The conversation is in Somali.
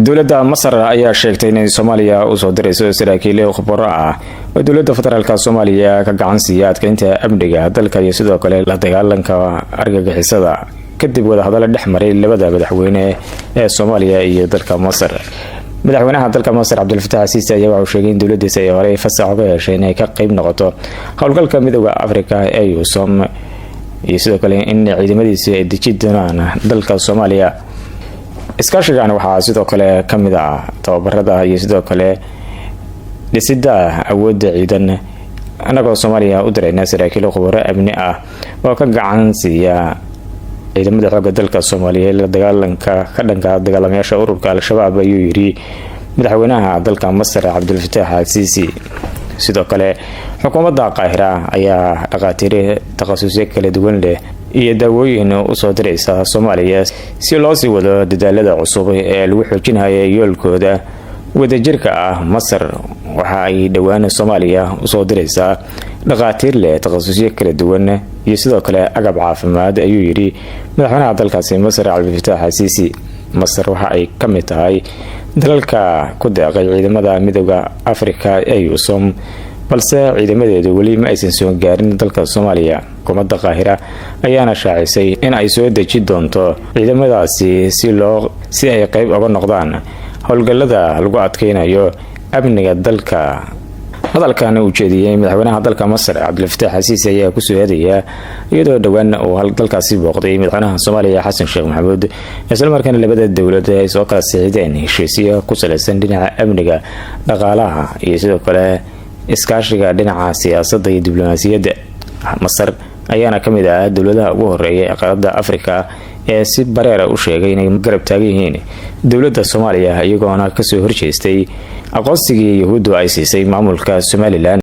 Dowladda Masar ayaa sheegtay inay Soomaaliya usoo dirayso saraakiil khubaro ah oo dowladda federaalka Soomaaliya ka gacan siiya adkeynta amniga dalka iyo sidoo kale la dagaalanka argagixisada, kadib wadahadalo dhex maray labada madaxweyne ee Soomaaliya iyo dalka Masar. Madaxweynaha dalka Masar, Cabdilfatax Asiisi, ayaa waxauu sheegay in dowladiisa ay horey fasax uga heshay inay ka qeyb noqoto howlgalka Midooda Afrika ee AUSSOM iyo sidoo kale in ciidamadiisi ay deji doonaan dalka Soomaaliya. Iskaashigan waxaa sidoo kale ka mid ah tababarada iyo sidoo kale dhisida awoodda ciidan, annagoo Soomaaliya u dirayna saraakiil khubaro amni ah oo ka gacan siiya ciidamada xoogga dalka Soomaaliyeed la dagaalanka ka dhanka dagaalamayaasha ururka Al-Shabaab, ayuu yidhi madaxweynaha dalka Masar, Cabdilfataax Asiisi. Sidoo kale xukuumadda Qaahira ayaa dhaqaatiir takhasusyo kala duwan leh iyo daawooyin usoo diraysa Soomaaliya si loo sii wado dadaalada cusub ee lagu xoojinayo yoolkooda wadajirka ah. Masar waxa ay dhowaan Soomaaliya usoo diraysaa dhaqaatiir leh takhasusyo kala duwan iyo sidoo kale agab caafimaad, ayuu yidhi madaxweynaha dalkaasi Masar, Cabdilfataax Asiisi. Masar waxa ay ka mid tahay dalalka ku deeqay ciidamada Midooda Afrika ee AUSSOM, balse ciidamadeedu weli ma aysan soo gaarin dalka Soomaaliya. Xukuumadda Qaahira ayaana shaacisay in ay soo deji doonto ciidamadaasi si ay qeyb uga noqdaan howlgallada lagu adkeynayo amniga dalka. Hadalkan uu jeediyey madaxweynaha dalka Masar, Cabdilfataax Asiisi, ayaa kusoo eedaya iyadoo dhowaan uu dalkaasi booqday madaxweynaha Soomaaliya, Xasan Sheekh Maxamuud, islamarkaana labada dowlad ay soo kala saxiixdeen heshiisyo ku salaysan dhinaca amniga, dhaqaalaha iyo sidoo kale iskaashiga dhinaca siyaasadda iyo diblomaasiyadda. Masar ayaana ka mid ah dowladaha ugu horeeya ee qaaradda Afrika ee si bareera u sheegay inay garab taagan yihiin dowladda Soomaaliya, iyagoona kasoo horjeestay aqoonsigii Yahuuddu ay siisay maamulka Somaliland.